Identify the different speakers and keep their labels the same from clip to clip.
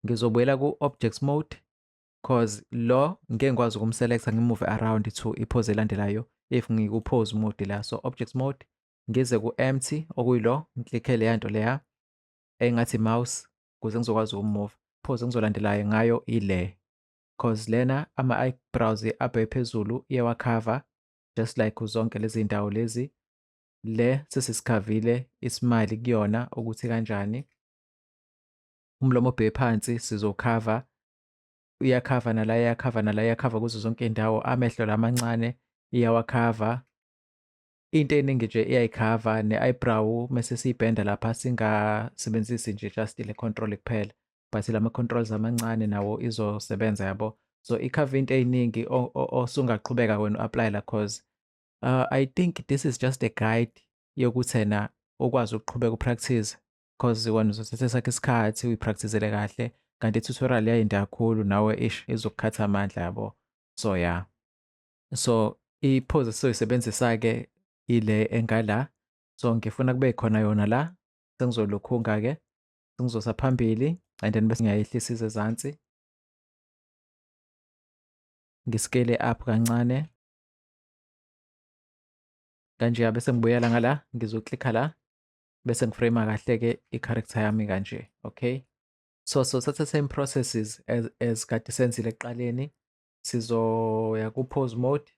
Speaker 1: Ngizobuyela ku-objects mode cause lo ngeke ngikwazi ukumselecta ngimove around to i-pose elandelayo if ngiku-pose mode la. So objects mode ngize ku-empty okuyilo, ngiklikhe leya nto leya engathi mouse ukuze ngizokwazi ukumove. Pose engizolandelayo ngayo ile cause lena ama-eyebrows abheke phezulu iyawakhava just like zonke lezi ndawo lezi. Le sesisikhavile ismile kuyona ukuthi kanjani. Umlomo obheke phansi sizokhava, uyakhava nala, iyakhava nala, iyakhava kuzo zonke iy'ndawo. Amehlo lamancane iyawakhava, into eningi nje iyayikhava. Ne-eyebrow mese siyibhenda lapha singasebenzisi nje just le control kuphela, but lama controls amancane nawo izosebenza, yabo. So ikhava into ey'ningi osungaqhubeka wena u-apply la, cause I think this is just a guide yokuthi ena ukwazi ukuqhubeka upractice, cause wena uzothatha esakho isikhathi uyipracticele kahle, kanti i-tutorial yayinde kakhulu nawe ish izokukhatha amandla, yabo. So yeah, so i-pose esizoyisebenzisa-ke ile engala. So ngifuna kube khona yona la, sengizolokhunga-ke, sengizosa phambili and then bese ngiyayehlisa ize ezansi, ngiscale up kancane kanje, bese ngibuyela ngala, ngizoklikha la bese ngiframe kahle-ke i-character yami kanje. Okay, so sothatha same processes as kade senzile ekuqaleni. Sizoya ku-pose mode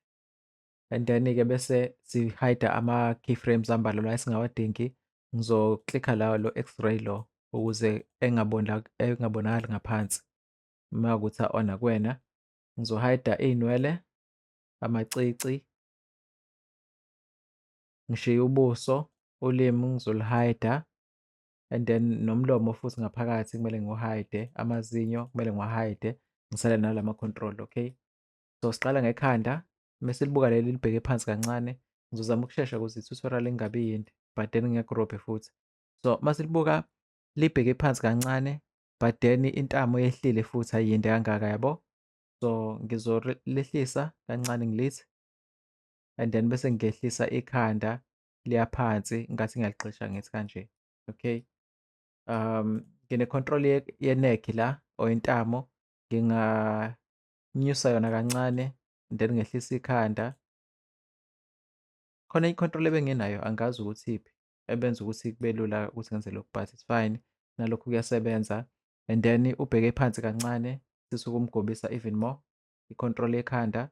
Speaker 1: and then-ke bese si-hide ama-keyframes ambalwa la esingawadingi. Ngizoklikha la lo x-ray lo ukuze engabonakali ngaphansi uma kuwukuthi a-on kuwena. Ngizohide iy'nwele, amacici, ngishiye ubuso, ulimi ngizoluhide and then nomlomo futhi ngaphakathi kumele ngiwuhide, amazinyo kumele ngiwahide, ngisale nalama control. Okay, so siqala ngekhanda, mese libuka leli libheke phansi kancane. Ngizozama ukushesha ukuze i-tutorial ingabi yinde, but then ngiyakurobhe futhi. So masilibuka libheke phansi kancane, but then intamo yehlile futhi ayinde kangaka, yabo. So ngizolehlisa kancane ngilithi and then bese ngehlisa ikhanda liya phansi ngathi ngiyaliqisha, ngithi kanje. Okay, ngine-control ye-neck la or intamo, nginganyusa yona kancane and then ngehlisa ikhanda. Khona i-control ebengenayo, angazi ukuthi iphi, ebenza ukuthi kube lula ukuthi ngenze lokhu, but it's fine, nalokhu kuyasebenza. And then ubheke phansi kancane, sisuke umgobisa even more, i-control yekhanda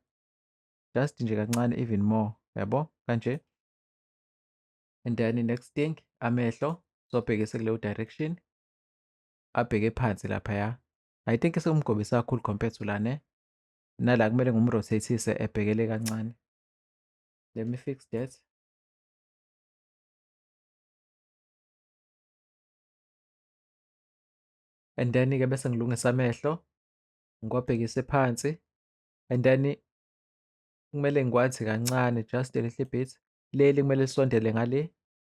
Speaker 1: just nje kancane even more, yabo, kanje. And then next thing, amehlo sobhekise kuleyo direction, abheke phansi laphaya. I think sekumgobisa kakhulu compared to lane nala, kumele ngimrotate ebhekele kancane. Let me fix that. And then-ke bese ngilungisa amehlo, ngiwabhekise phansi and then kumele ngikwathi kancane, just a little bit. Leli kumele lisondele ngale,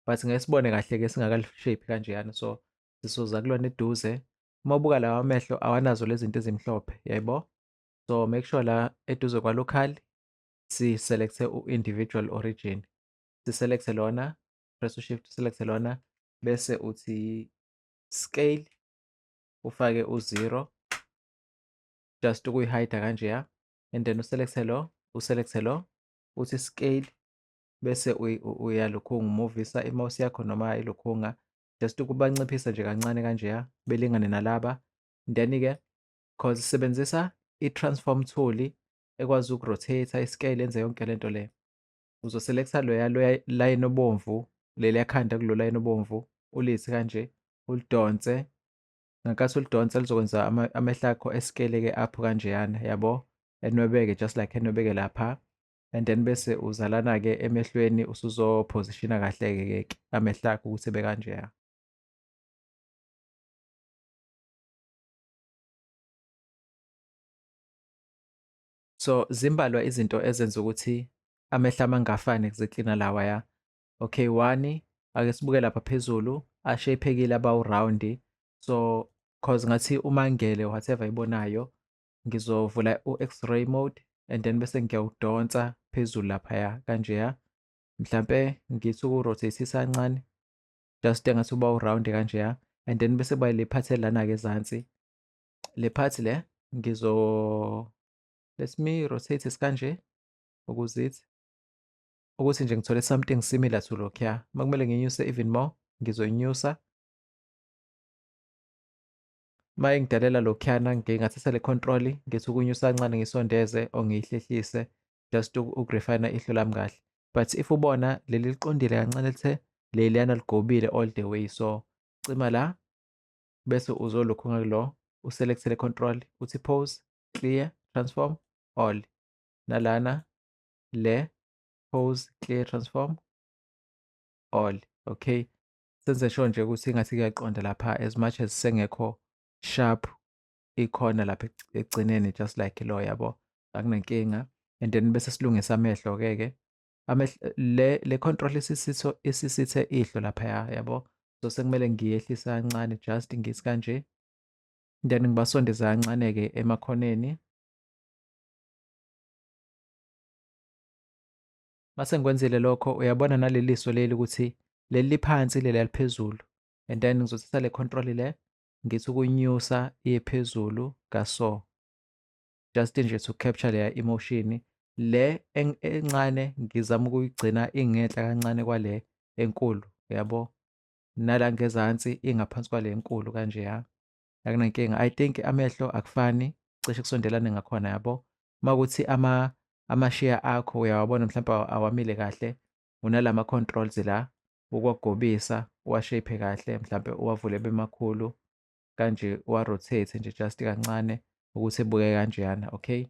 Speaker 1: but ngeke sibone kahle-ke singakalishape kanjeyana, so sisoza kulona eduze. Uma ubuka lawa amehlo awanazo lezi zinto ezimhlophe, yayibo. So make sure la eduze kwa-local si-select-e u-individual origin, si-select-e lona, press u-shift, select lona, bese uthi scale, ufake u-0 just ukuyihide kanjeya, and then uselect lo, uselect lo, uthi scale, bese uyalokhunga umuvisa i-mouse yakho noma ilokhunga just ukubanciphisa nje kancane kanjeya belingane nalaba. Then-ke cause sisebenzisa i-transform tool ekwazi ukurotate, i-scale, yenze yonke lento le, uzoselecta loya loya line obomvu, leliya khanda kulo line obomvu, ulithi kanje, ulidonse. Ngenkathi ulidonsa lizokwenza amehlo akho escale-ke up kanjeyana, yabo, enwebeke just like enwebeke lapha. And then bese uzalana-ke emehlweni, usuzophosishina kahle-ke ke amehlo akho ukuthi ebe kanjeya. So zimbalwa izinto ezenza ukuthi amehlo amangafani exactly nalawa ya. Okay, one, ake sibuke lapha phezulu, ashapeekile abawu-round. So cause ngathi umangele whatever ibonayo, ngizovula u-x-ray mode and then bese ngiyawudonsa phezulu laphaya kanjeya. Mhlampe ngithi uku-rotate-isa kancane just engathi uba u-round kanjeya, and then bese kuba le part lana-ke ezansi. Le part le ngizo, let me rotate isikanje ukuze ithi ukuthi nje ngithole something similar to lokhuya. Uma kumele nginyuse even more, ngizoyinyusa. Uma ingidalela lokhuyana, ngingathatha le control ngithi ukunyusa kancane, ngisondeze or ngiyihlehlise just ukurefine ihlo lami kahle. But if ubona leli liqondile kancane, lithe leliyana ligobile all the way, so cima la bese uzolokhu ngakulo, uselect le control, uthi pose, clear, transform all, nalana le pose, clear, transform all. Okay, senze sure nje ukuthi ingathi kuyaqonda lapha, as much as sengekho sharp ikhona lapha ekugcineni, just like lo, yabo, akunankinga. And then bese silungisa amehlo ke ke amehlo, le control isisitho isisithe ihlo lapha, yabo. So sekumele ngiyehlisa kancane, just ngithi kanje, then ngibasondeza kancane ke emakhoneni. Mase ngikwenzile lokho, uyabona naleli liso leli ukuthi leli liphansi, leli liphezulu, and then ngizothatha le control le, ngithi ukunyusa iye phezulu kaso, just nje to capture leya emotion. Le encane ngizama ukuyigcina ingenhla kancane kwale enkulu, yabo, nala ngezansi ingaphansi kwale enkulu kanje. Ya, akunankinga. I think amehlo akufani, cishe kusondelane ngakhona, yabo. Makuthi amashiya akho uyawabona mhlawumbe awamile kahle, unalama controls la ukwagobisa, uwashape kahle, mhlawumbe uwavule bemakhulu kanje, uwa-rotate nje just kancane ukuthi ebukeke kanjeyana. Okay,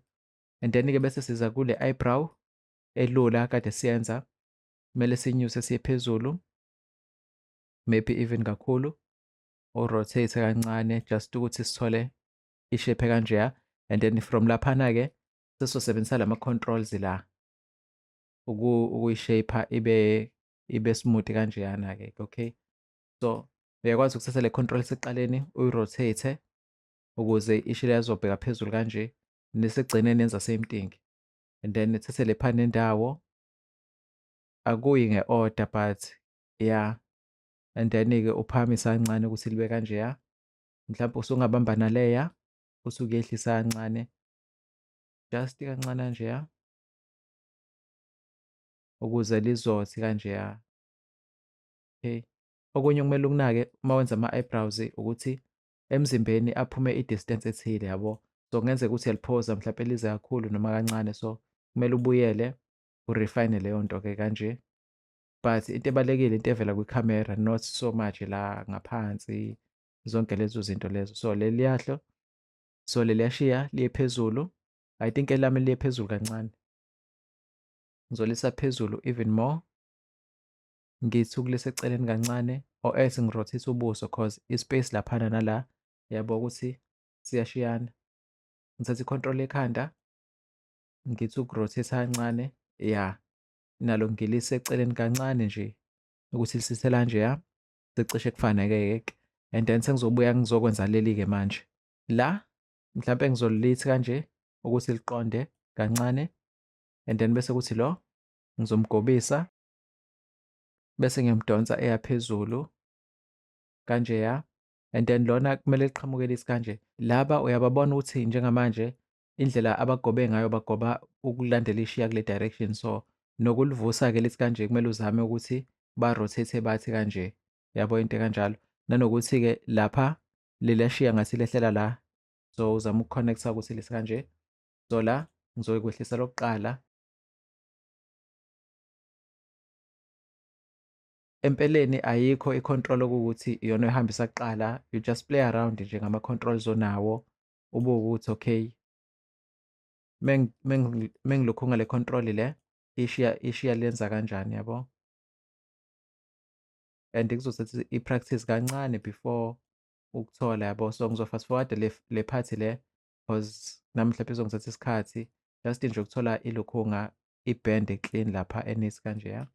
Speaker 1: and then ke bese siza kule eyebrow elula kade siyenza, kumele sinyuse siye phezulu, maybe even kakhulu, u-rotate kancane just ukuthi sithole ishape kanjeya. And then from laphana ke sesosebenzisa lama controls la ukuyishape ibe smooth kanjeyana ke. Okay, so uyakwazi ukuthatha le control esekuqaleni, uyirotate ukuze ishile yazobheka phezulu kanje, nesekugcineni yenza same thing, and then ithathe le phana nendawo, akuyi nge-order, but yeah, and then-ke uphakamise kancane ukuthi libe kanjeya. Mhlawumbe usungabamba naleya, usukuyehlisa kancane, just kancane kanjeya, ukuze lizothi kanjeya. Okay, okunye okumele ukunake uma wenza ama-eyebrows ukuthi emzimbeni aphume i-distance ethile, yabo. So kungenzeka ukuthi uyaliphoza mhlawumbe lize kakhulu noma kancane, so kumele ubuyele urefine leyo nto-ke kanje. But into ebalulekile into evela kwikhamera, not so much la ngaphansi, zonke lezo zinto lezo. So leli yahlo, so leliya shiya liye phezulu. I think elami liye phezulu kancane, ngizolisa phezulu even more, ngithi ukulisa eceleni kancane, or else ngirotate ubuso, cause ispace laphana nala, yabo, ukuthi siyashiyana. Ngithatha i-control ekhanda, ngithi ukurotate kancane, ya, nalo ngilise eceleni kancane nje ukuthi lisithela nje, ya, secishe kufane-ke ke. And then sengizobuya ngizokwenza leli-ke manje la, mhlampe ngizolithi kanje ukuthi liqonde kancane, and then bese kuthi lo ngizomgobisa, bese ngiyamdonsa eya phezulu kanje, ya. And then lona kumele liqhamuke lithi kanje. Laba uyababona ukuthi njengamanje indlela abagobe ngayo, bagoba ukulandela ishiya kule direction, so nokulivusa-ke lithi kanje, kumele uzame ukuthi ba-rotate bathi kanje, yabo, into kanjalo. Nanokuthi-ke lapha leliya shiya ngathi lehlela la, so uzama ukuconnecta ukuthi lithi kanje. So la ngizokwehlisa lokuqala. Empeleni ayikho i-control okuwukuthi iyona oyihambisa kuqala, you just play around nje ngama-controls onawo, ubuke ukuthi okay, mengilokhu ngale control le, ishiya lenza kanjani, yabo. And kuzothatha i-practice kancane before ukuthola, yabo. So ngizo-fast forward le part le, cause nami mhlawumbe izongithatha isikhathi just nje ukuthola ilokhunga i-bend clean lapha enisi kanje, ya.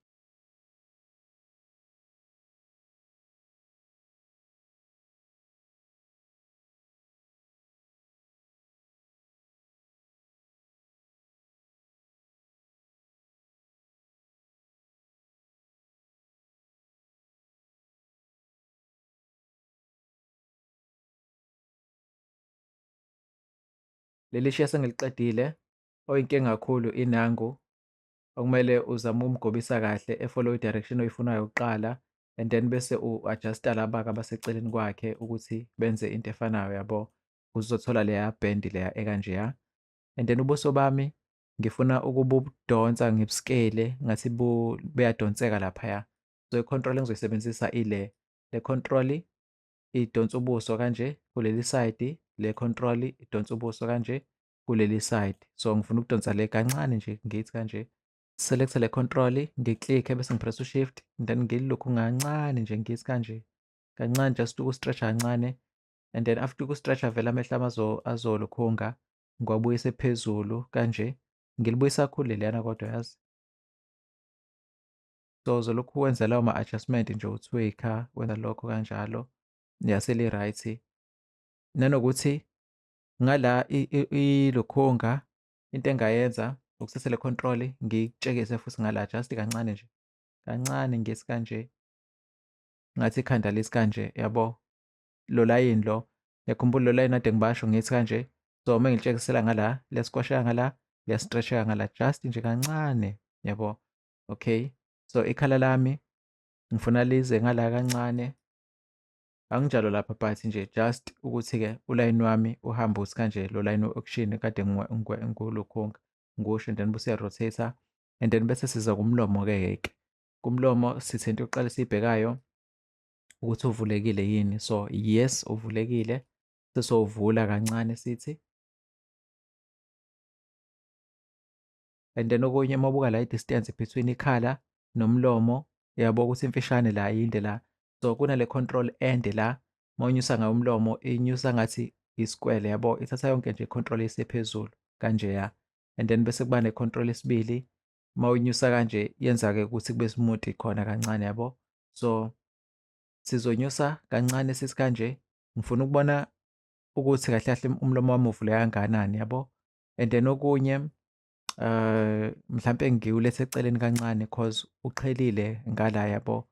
Speaker 1: Leli shiya sengiliqedile, oyinkinga kakhulu inangu okumele uzame ukumgobisa kahle e-follow i-direction oyifunayo kuqala, and then bese u-adjust-a laba-ke abaseceleni kwakhe ukuthi benze into efanayo yabo, ukuze uzothola leya bend leya ekanjeya. And then ubuso bami ngifuna ukubudonsa ngibuskele ngathi buyadonseka laphaya. So i-control engizoyisebenzisa ile, le control idonsa ubuso kanje kuleli side, le control idonsa ubuso kanje kuleli side. So ngifuna ukudonsa le kancane nje, ngithi kanje, select le control, ngiklikhe bese ngipress u-shift, then ngilokhu kancane nje ngithi kanje kancane, just uku-stretch kancane, and then after uku-stretch vele amehlo ami azolokhunga, ngiwabuyise phezulu kanje, ngilibuyisa kakhulu leliyana kodwa yazi. So uzolokhu wenza lawo ma-adjustment nje, u-tweak-a wenza lokho kanjalo, yaseli-right. Nanokuthi ngala ilokhunga into engayenza ukuthatha le control ngiyitshekise futhi ngala just kancane nje, kancane ngithi kanje, ngathi ikhanda lithi kanje yabo, lo layini lo, ngiyakhumbula lo layini kade ngibasho ngithi kanje. So uma ngilitshekisela ngala liyasquasheka ngala, liyastretcheka ngala just nje kancane yabo. Okay, so ikhala lami ngifuna lize ngala kancane, anginjalo lapha but nje just ukuthi-ke ulayini wami uhambe uthi kanje, lo layini we-auction kade ngiwulokhunga ngiwusho, and then bese uya-rotate-a, and then bese siza kumlomo-ke ke. Kumlomo sithi into yokuqala esiyibhekayo ukuthi uvulekile yini. So yes, uvulekile, sesowuvula kancane sithi. And then okunye uma ubuka la i-distance between ikhala nomlomo, uyabo ukuthi imfishane la, yinde la. So kunale control ende la, uma unyusa ngayo umlomo inyusa ngathi iskwele yabo, ithatha yonke nje i-control isephezulu kanjeya. And then bese kuba ne-control esibili, uma unyusa kanje yenza-ke ukuthi kube smooth khona kancane yabo. So sizonyusa kancane sithi kanje, ngifuna ukubona ukuthi kahle kahle umlomo wami uvuleka kangakanani yabo. And then okunye mhlampe ngiwulethe eceleni kancane cause uqhelile ngala yabo.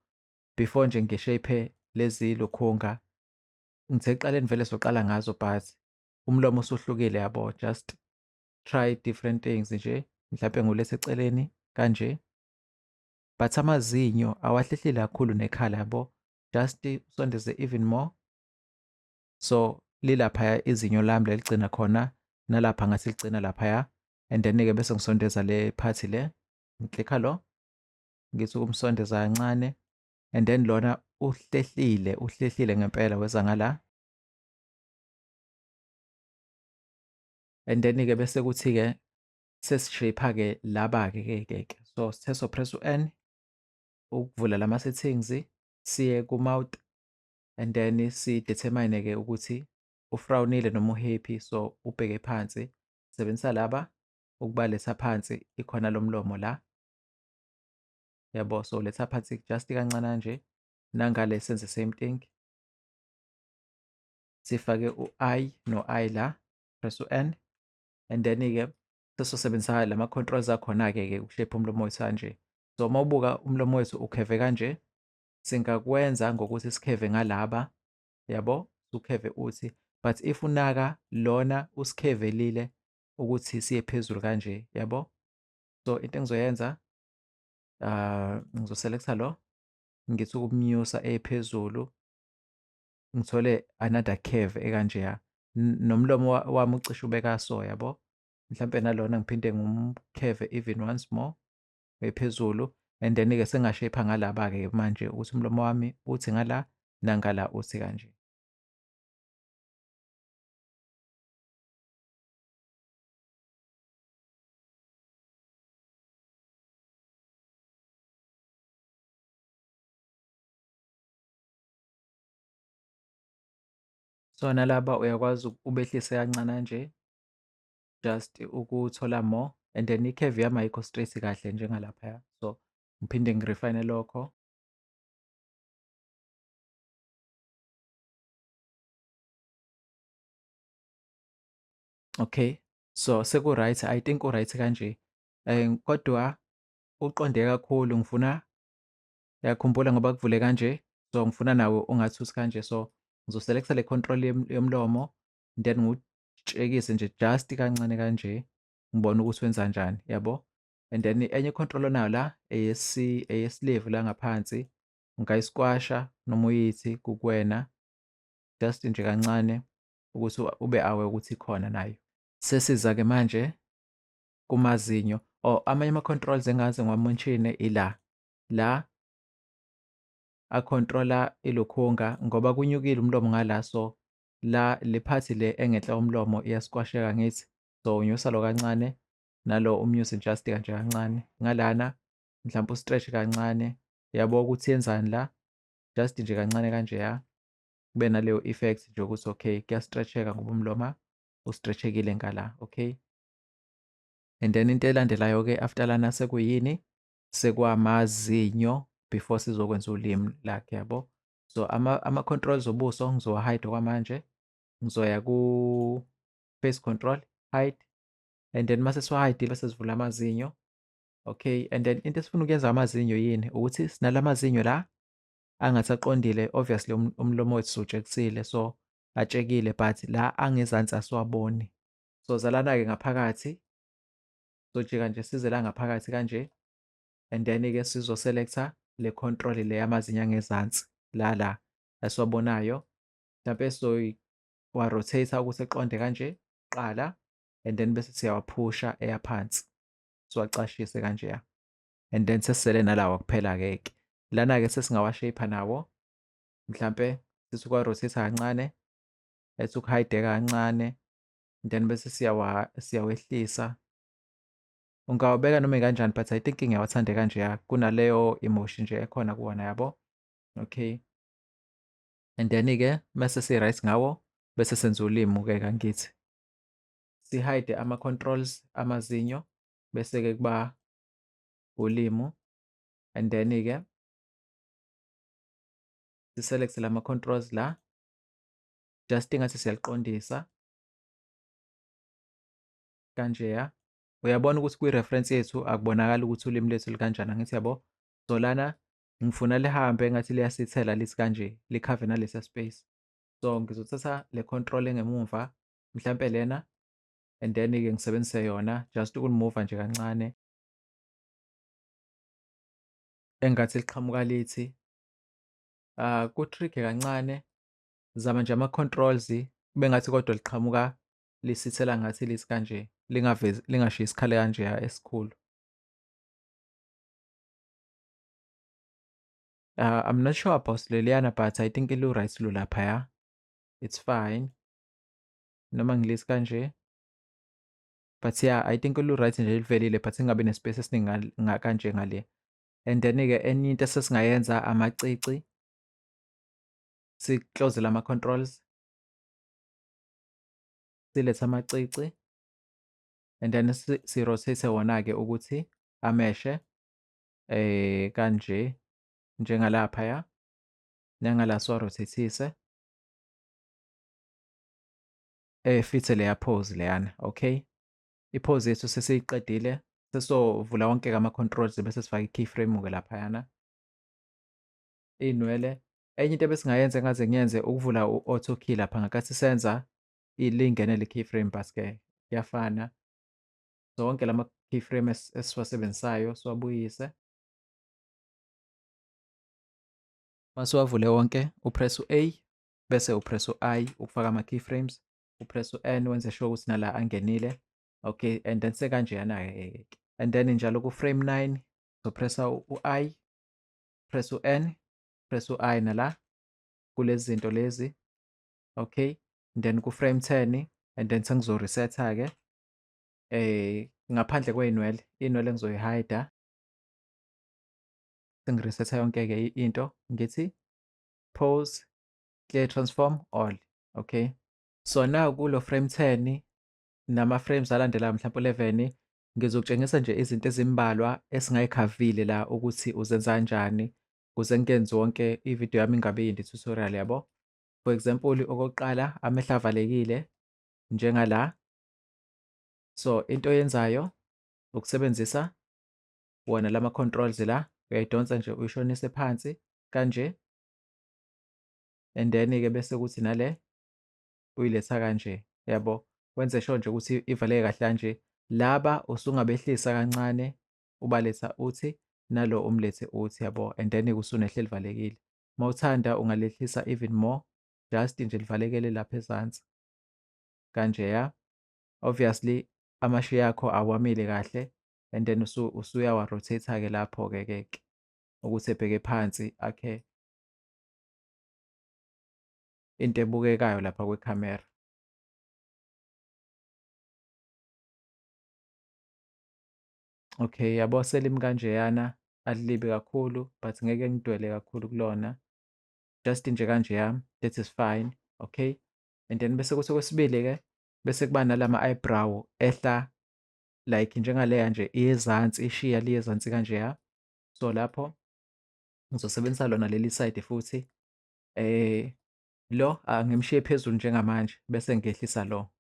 Speaker 1: Before nje ngishape lezi lokhunga, ngithe ekuqaleni vele soqala ngazo but umlomo usuhlukile yabo, just try different things nje, mhlampe ngiwulethe eceleni kanje. But amazinyo awahlehlile kakhulu nekhala yabo, just usondeze even more. So lilaphaya izinyo lami leligcina khona, nalapha ngathi ligcina laphaya. And then-ke bese ngisondeza le part le, ngiklikha lo, ngithi ukumsondeza kancane, and then lona uhlehlile, uhlehlile ngempela weza ngala. And then-ke bese kuthi-ke sesishape-ke laba-ke ke ke. So sithe so press u-N ukuvula lama settings, siye ku-mouth, and then si-determine-ke ukuthi ufrownile noma u-happy. So ubheke phansi, sebenzisa laba ukubaletha phansi ikhona lomlomo la yabo. So letha phansi just kancane kanje, nangale senze same thing, sifake u-I no-I la, press u-N, and then-ke sesosebenzisa lama controls akhona-ke ke ukushape umlomo wethu kanje. So uma ubuka umlomo wethu ukheve kanje, singakwenza ngokuthi sikheve ngalaba yabo, ukheve uthi, but if unaka lona usikhevelile ukuthi siye phezulu kanje yabo. So into engizoyenza, ngizoselecta lo, ngithi ukumnyusa ephezulu, ngithole another curve ekanjeya, nomlomo wami ucishe ubeka so yabo. Mhlampe nalona ngiphinde ngumkheve even once more ephezulu, and then-ke sengashape ngalaba-ke manje ukuthi umlomo wami uthi ngala nangala uthi kanje. So nalaba uyakwazi ubehlise kancane kanje, just ukuthola more, and then i-curve yami ayikho straight kahle njengalaphaya, so ngiphinde ngirefine lokho. Okay, so seku-right, I think u-right kanje, kodwa uqonde kakhulu, ngifuna, uyakhumbula ngoba kuvule kanje, so ngifuna nawe ungathi uthi kanje. So ngizoselecta le control yomlomo, then Ngiwutshekise nje just kancane kanje, ngibone ukuthi wenza njani, yabo. And then enye control onayo la eyesleeve la ngaphansi, ungayisquasha noma uyithi kukuwena just nje kancane ukuthi ube aware ukuthi ikhona nayo. Sesiza-ke manje kumazinyo. Oh, amanye ama-controls engaze ngiwamonshine ila. La acontrola ilukhunga ngoba kunyukile umlomo ngala, so la le phathi le engenhla komlomo iyasquasheka ngithi. So unyusa lo kancane nalo umnyuse just kanje kancane. Ngalana mhlawumbe ustretch kancane, yabo ukuthi yenzani la, just nje kancane kanje ya. Kube naleyo effect nje ukuthi okay kuyastretcheka ngoba umlomo ustretchekile ngala, okay. And then into elandelayo ke after lana sekuyini, sekwamazinyo before sizokwenza ulimi lakhe, yabo. So ama controls obuso ngizowa hide kwamanje, ngizoya ku face control hide, and then mase siwa-hide bese sivula amazinyo, okay. And then into esifuna ukuyenza amazinyo yini, ukuthi sinalamazinyo la angathi aqondile, obviously umlomo wethu sutshekisile, so atshekile, but la angezansi asiwaboni. So zalana-ke ngaphakathi, sojika nje size la ngaphakathi kanje, and then-ke sizoselecta le control le yamazinyo angezansi la la esiwabonayo, mhlampe sizowa-rotate ukuthi eqonde kanje qala, and then bese siyawaphusha eya phansi, siwacashise kanje ya. And then sesisele nalawa kuphela-ke ke lana-ke sesingawashape nawo, mhlampe sithi ukuwa-rotate kancane, ethi ukuhide kancane, then bese siyawehlisa. Ungawabeka noma kanjani, but I think ngiyawathanda kanje ya, kunaleyo emotion nje ekhona kuwona, yabo. Okay, and then-ke mase si-right ngawo, bese senza ulimi-ke kangithi si-hide ama-controls amazinyo, bese-ke kuba ulimu, and then-ke siselect lama-controls la, just engathi siyaliqondisa kanje ya. Uyabona ukuthi kwi-reference yethu akubonakali ukuthi ulimi lethu likanjani, angithi yabo. So lana ngifuna lihambe engathi liyasithela lithi kanje, likhave nalesa space. So ngizothatha le control engemumva mhlampe lena, and then-ke ngisebenzise yona just ukulimuva nje kancane, engathi liqhamuka lithi ku-tricky kancane. Zama nje ama-controls kube ngathi kodwa liqhamuka lisithela ngathi lithi kanje, lingavezi lingashiyi isikhala kanje esikhulu. I'm not sure about leliyana, but I think ilu-right lo laphaya, it's fine. Noma ngilithi kanje, but yeah, I think lu-right nje livelile, but ingabi nespace esiningi kanje ngale. And then-ke enye into esesingayenza amacici, si-close lama-controls, silethe amacici, and then si-rotate wona-ke ukuthi ameshe kanje njengalaphaya, nangala siwa-rotate-ise efithe leya pose leyana, okay. I-pose yethu sesiyiqedile, sesizovula wonke ama-controls bese sifaka i-keyframe-ke laphayana. Iy'nwele, enye into ebesingayenza engaze ngiyenze ukuvula u-auto key lapha ngakathi senza lingene le keyframe, but-ke kuyafana. So wonke lama keyframe esiwasebenzisayo siwabuyise. Masiwavule wonke, upress u-A bese upress u-I ukufaka ama-keyframes, upress u-N wenze sure ukuthi nala angenile. Okay, and then sekanjeyana-ke. And then njalo ku-frame 9 uzopressa u-I, press u-N, press u-I nala kulezi zinto lezi. Okay, and then ku-frame 10, and then sengizo-reset-a-ke ngaphandle kwey'nwele, iy'nwele ngizoyi-hide-a. Sengiresetha yonke-ke into, ngithi pose, clear transform all, okay. So now kulo frame 10 nama-frames alandelayo mhlawumpe 11, ngizokutshengisa nje izinto ezimbalwa esingayikhavile la ukuthi uzenza kanjani ukuze ngingenzi wonke ividiyo yami ingabe yinde tutorial, yabo. For example, okokuqala amehlo avalekile njengala. So into oyenzayo ukusebenzisa wona lama controls la, uyayidonsa nje uyishonise phansi kanje, and then-ke bese kuthi nale uyiletha kanje, yabo. Wenze sure nje ukuthi ivaleke kahle kanje. Laba usungabehlisa kancane ubaletha uthi nalo umlethe uthi yabo, and then usunehle livalekile. Mawuthanda ungalehlisa even more, just nje livalekele lapha ezansi kanjeya. Obviously amashiya akho awamile kahle, and then usuyawa-rotate-ke lapho-ke ke ke ukuthi ebheke phansi akhe into ebukekayo lapha kwikhamera. Okay, yabo selimi kanjeyana alilibi kakhulu but ngeke ngidwele kakhulu kulona, just nje kanjeya, that is fine. Okay, and then bese kuthi okwesibili-ke bese kuba nalama eyebrow ehla like njengaleya nje iyezansi, ishiya liyezansi kanjeya. So lapho ngizosebenzisa lona leli side futhi, lo angimshiye phezulu njengamanje bese ngehlisa lo.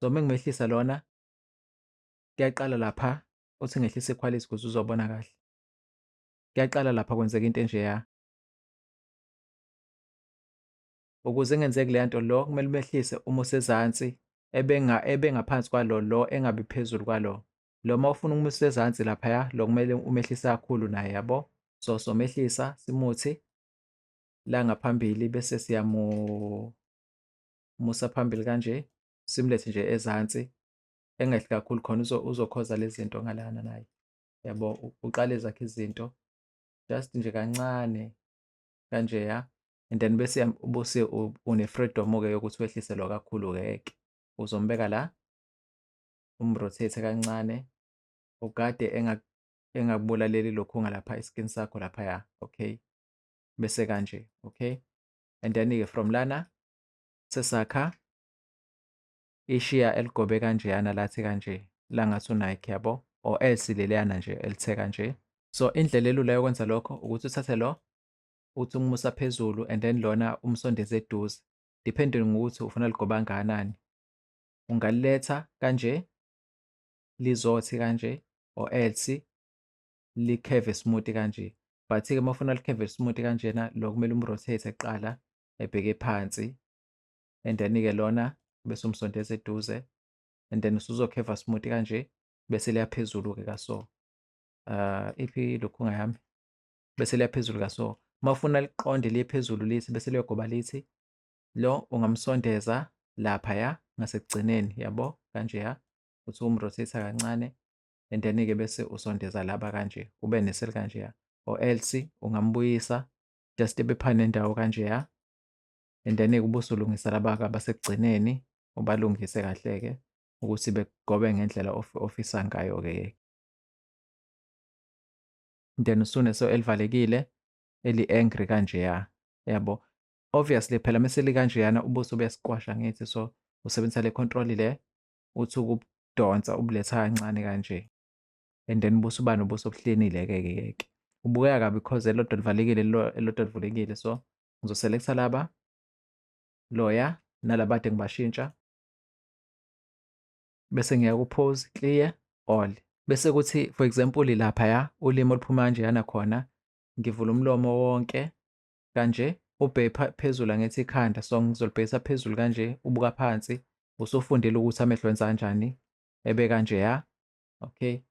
Speaker 1: So uma ngimehlisa lona kuyaqala lapha, uthi ngehlisa ikhwalithi ukuze uzobona kahle. Kuyaqala lapha kwenzeka into enjeya. Ukuze ingenzeki leya nto, lo kumele umehlise uma usezansi ebengaphansi kwalo, lo engabi phezulu kwalo. Lo uma ufuna ukumusa ezansi laphaya, lo kumele umehlise kakhulu naye yabo. So somehlisa simuthi la ngaphambili bese siyamusa phambili kanje, simlethe nje ezansi engehli kakhulu khona uzokhoza lezi zinto ngalana naye yabo. Uqale zakhe izinto just nje kancane kanjeya, and then bese ubuse une-freedom-ke yokuthi wehlise lo kakhulu-ke ke. Uzombeka la, umrotate kancane, ugade engakubulaleli lokhu ngalapha iskin sakho laphaya. Okay, bese kanje. Okay, and then-ke from lana sesakha ishiya eligobe kanjeyana lathi kanje la ngathi uNike yabo, or else leliyana nje elithe kanje. So indlela elula yokwenza lokho ukuthi uthathe lo uthi umusa phezulu and then lona umsondeze eduze, depending ngokuthi ufuna ligoba kangakanani. Ungaliletha kanje lizothi kanje, or else likheve smooth kanje. But-ke uma ufuna likheve smooth kanjena, lo kumele umrotate kuqala ebheke phansi, and then-ke lona bese umsondeza eduze, and then usuzokheva smooth kanje bese liya phezulu-ke kaso. Iphi lokhunga yami? Bese liya phezulu kaso. Uma ufuna liqonde liye phezulu lithi bese liyogoba lithi, lo ungamsondeza laphaya ngasekugcineni yabo kanjeya, uthi umrotate kancane, and then-ke bese usondeza laba kanje ube neseli kanjeya, or else ungambuyisa just ebe nendawo kanjeya, and then-ke ubusulungisa laba abasekugcineni, ubalungise kahle-ke ukuthi begobe ngendlela ofisa ngayo-ke. Then usuneso elivalekile eli-angry kanjeya yabo. Obviously phela mese likanjeyana ubuso buyasiqwasha ngithi, so usebenzisa le control le uthi ukubudonsa ubuletha kancane kanje, and then ubuso uba nobuso obuhlenile-ke ke ke. Ubukeka kabi because elilodwa livalekile elilodwa livulekile. So ngizoselecta laba loya nalaba kade ngibashintsha, bese ngiya ku-pose clear all. Bese kuthi for example laphaya ulimi oluphuma kanjeyana khona, ngivula umlomo wonke kanje, ubheke phezulu angithi ikhanda, so ngizolibhekisa phezulu kanje, ubuka phansi, usufundile ukuthi amehlo enza kanjani, ebe kanjeya. Okay,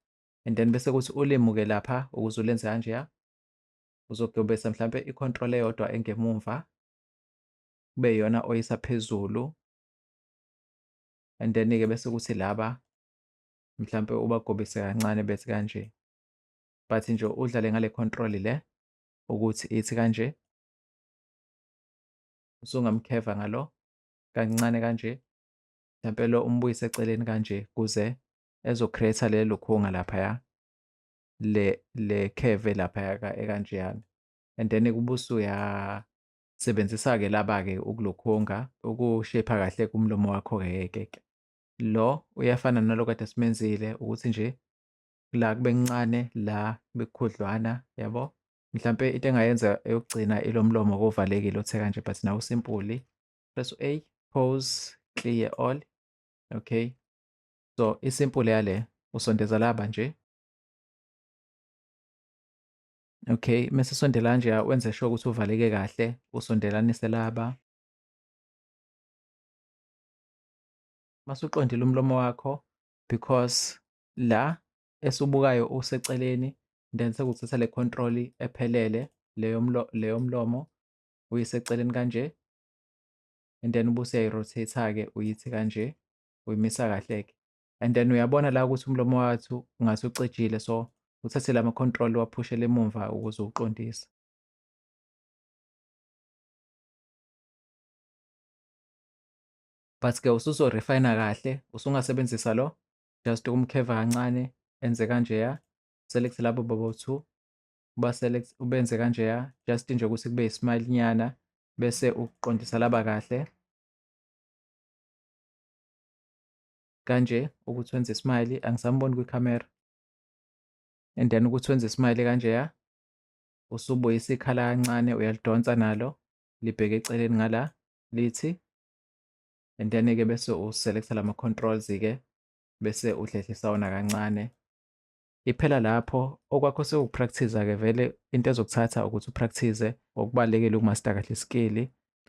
Speaker 1: and then bese kuthi ulimi-ke lapha ukuze ulenze kanjeya, uzogobisa mhlampe i-control eyodwa engemumva kube iyona oyisa phezulu, and then-ke bese kuthi laba mhlampe ubagobise kancane bethi kanje, but nje udlale ngale control le ukuthi ithi kanje, usungamkheva ngalo kancane kanje, mhlampe lo umbuyise eceleni kanje kuze ezo-create le lokhunga laphaya, le curve laphaya ekanjeyana, and then kube usuyasebenzisa-ke laba-ke ukulokhunga ukushape kahle kumlomo wakho-ke ke ke. Lo uyafana nalo kade simenzile ukuthi nje la kube kuncane la kube kukhudlwana yabo. Mhlampe into engayenza eyokugcina ilo mlomo kovalekile othe kanje, but nawo simple. Press A, pose, clear all. Okay, so isimple yale usondeza laba nje. Okay, mase sondela nje wenze sure ukuthi uvaleke kahle, usondelanise laba. Masuqondile umlomo wakho, because la esubukayo useceleni, then sekuthatha le control ephelele leyo mlomo uyiseceleni kanje, and then ubuse uyayi-rotate-ke uyithi kanje, uyimisa kahle-ke. And then uyabona la ukuthi umlomo wathu ungathi ucijile, so uthathe lama control waphushela emumva ukuze uqondise. But-ke usuzo-refine kahle, usungasebenzisa lo just ukumkheva kancane, enze kanjeya, select labo babo two, uba select ubenze kanjeya, just nje ukuthi kube ismile nyana, bese uqondisa laba kahle kanje ukuthi wenze ismile, angisamboni kwikhamera. And then ukuthi wenze ismile kanjeya, usubuyisa ikhala kancane, uyalidonsa nalo libheke eceleni ngala lithi, and then-ke bese uselecta lama controls-ke, bese udlehlisa wona kancane. Iphela lapho okwakho sewupractice-ke vele, into ezokuthatha ukuthi upractice, okubalulekile ukumaster kahle iskill,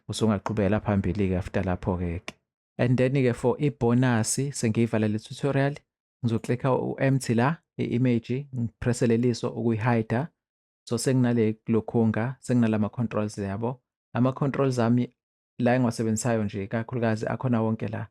Speaker 1: usungaqhubekela phambili-ke after lapho-ke ke. And then-ke for ibonus, sengiyivala le tutorial, ngizoklikha u-empty la, i-image, ngipresse leliso ukuyihide. So senginale lokhunga, senginalama controls yabo. Ama controls ami la engiwasebenzisayo nje kakhulukazi akhona wonke la.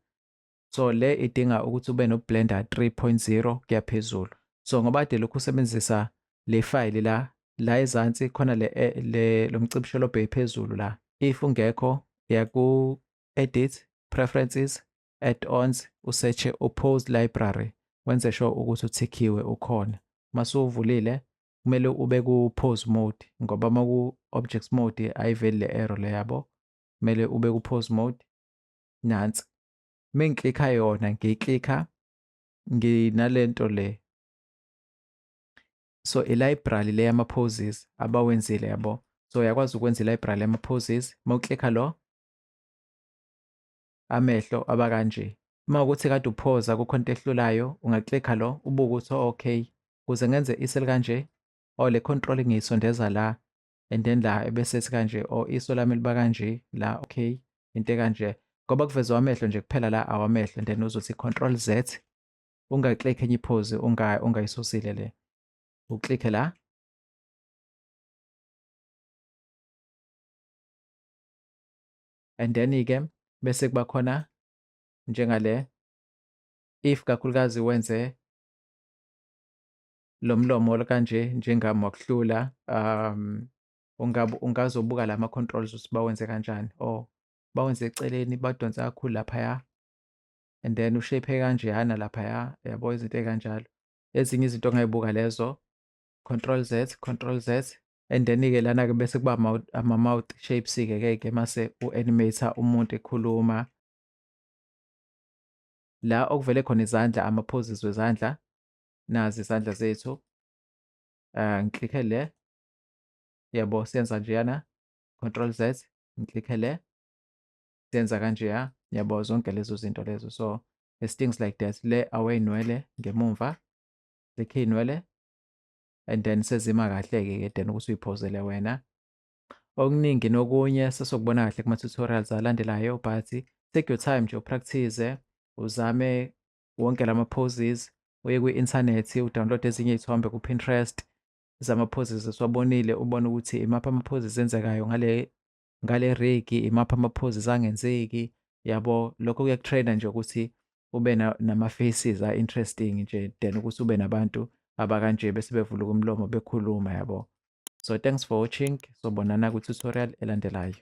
Speaker 1: So le idinga ukuthi ube no Blender 3.0 kuya phezulu. So ngoba kade lokhu usebenzisa le file la, la ezansi khona le lo mcibisholo obheke phezulu la. If ungekho, ya ku edit, preferences, add-ons, usearch u-pose library, wenze sure ukuthi uthikhiwe ukhona. Masuwuvulile kumele ube ku pose mode, ngoba uma ku objects mode ayiveli le error le yabo. Kumele ube ku pose mode. Nansi mengiklikha yona, ngiklikha nginalento le, so i-library le yama poses abawenzile yabo. So uyakwazi ukwenza i-library yama poses, mawuklikha lo amehlo aba kanje. Uma ukuthi kade uphoza kukho into ehlulayo, ungaklikha lo ubuke ukuthi okay, ukuze ngenze iso kanje, or le control ngiyisondeza la, and then la ebese ethi kanje, or iso lami liba kanje la, okay, into ekanje, ngoba kuvezwa amehlo nje kuphela la, awamehlo. And then uzothi control Z, ungaklikhi enye ipose ungayisusile le, uklikhe la, and then-ke bese kuba khona njengale, if kakhulukazi wenze lo mlomo kanje njengami wakuhlula, ungazobuka lama controls ukuthi bawenze kanjani, or bawenze eceleni, badonsa kakhulu laphaya, and then ushape kanjeyana laphaya yabo, izinto ey'kanjalo. Ezinye izinto ongayibuka lezo, control Z, control Z, and then-ke lana-ke bese kuba ama-mouth shapes-ke ke ke mase u-animate umuntu ekhuluma. La okuvele khona izandla, ama-poses wezandla, nazi izandla zethu. Ngiklikhe le yabo, siyenza njeyana, control Z, ngiklikhe le, siyenza kanjeya yabo, zonke lezo zinto lezo. So it's things like that. Le aweyinwele ngemumva, klikhe iy'nwele, and then sezima kahle-ke ke, then ukuthi uyiphozele wena. Okuningi nokunye sesokubona kahle kuma-tutorials alandelayo, but take your time nje upractice, uzame wonke lama poses, uye kwi-inthanethi udownload ezinye iy'thombe ku-Pinterest zama-poses esiwabonile, ubone ukuthi imaphi ama-poses enzekayo ngale rig, imaphi ama-poses angenzeki yabo. Lokho kuyakutraina nje ukuthi ube nama-faces a-interesting nje, then ukuthi ube nabantu abakanje bese bevula umlomo bekhuluma yabo. So thanks for watching, sobonana ku-tutorial elandelayo.